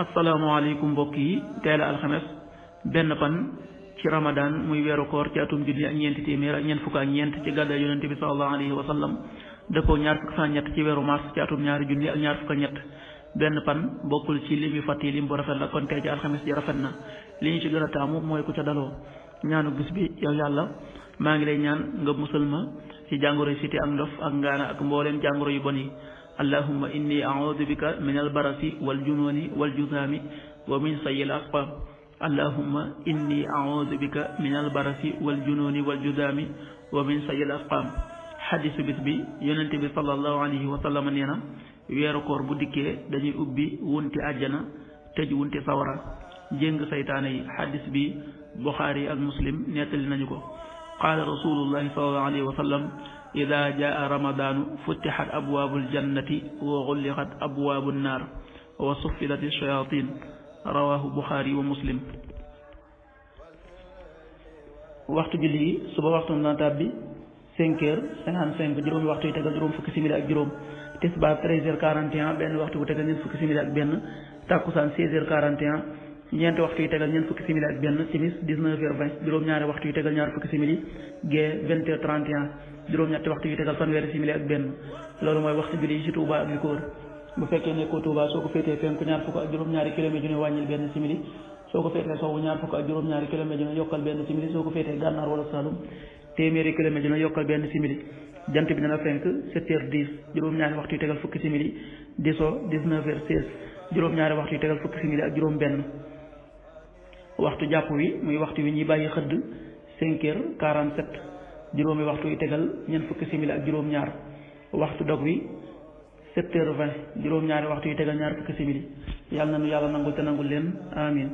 asalaamaaleykum mbokk yi tey la alxames benn fan ci ramadan muy weeru koor ci atum junni ak ñeenti téeméer ak ñeent fukk ak ñeent ci gàddaay yonente bi sallallahu alayhi wa sallam dëppoo ñaar fukk fan ñett ci weeru mars ci atum ñaari junni ak ñaar fukk ak ñett benn fan bokkul ci lim yu fàtt yi lim bu rafet la kon tey ci alxames ji rafet na li ñu ci gën a taamu mooy ku ca daloo ñaanu bis bi yow yàlla maa ngi lay ñaan nga musal ma ci jàngoro yi siti ak ndof ak ngaana ak mbooleem jàngoro yu bon yi allahumma inni a'udhu bika min albarasi wal jununi wal juzami wa min sayyil asqam allahumma inni a'udhu bika min albarasi wal jununi wal juzami wa min sayyil asqam xadisu bis bi yonente bi sallallahu alayhi wa sallam nee na weeru koor bu dikkee dañuy ubbi wunti àjjana tëj wunti sawara jéng saytaane yi xadis bi Buxaari ak Muslim nettali nañu ko qaala rasulullahi sallallahu alayhi wa sallam ida jaa ramadaanu futixat abwaabul jannati wa xulliqat abwaabu nnaar wa suffidat shayatin rawahu Buxaari wa Muslim. waxtu julli yi suba waxtu na tàbbi 5h55 juróomi waxtu yi tegal juróom fukki simili ak juróom tisbaar 13h41 benn waxtu bu tegal ñeent fukki simili ak benn takkusaan 16h41 ñeenti waxtu yi tegal ñeent fukki simili ak benn timis 19h20 juróom-ñaari waxtu yi tegal ñaar fukki simili gee 20h31 juróom-ñetti waxtu yi tegal fanweeri simili ak benn loolu mooy waxtu julli yi ci Touba ak li ko wër bu fekkee nekkoo Touba soo ko féetee penku ñaar fukk ak juróom-ñaari kilomètre ju ne wàññil benn simili soo ko féetee sowwu ñaar fukk ak juróom-ñaari kilomètre ju ne yokkal benn simili soo ko féetee gànnaar wala Saloum téeméeri kilomètre ju ne yokkal benn simili jant bi dana fenk 7h10 juróom-ñaari waxtu yi tegal fukki simili di so 19h16 juróom-ñaari waxtu yi tegal fukki simili ak juróom benn waxtu jàpp wi muy waxtu wi ñuy bàyyi xëdd 5h47 juróomi waxtu yi tegal ñeent fukki simili ak juróom-ñaar waxtu dog wi 7h20 juróom-ñaari waxtu yi tegal ñaar fukki simili yàlla na nu yàlla nangul te nangul leen amin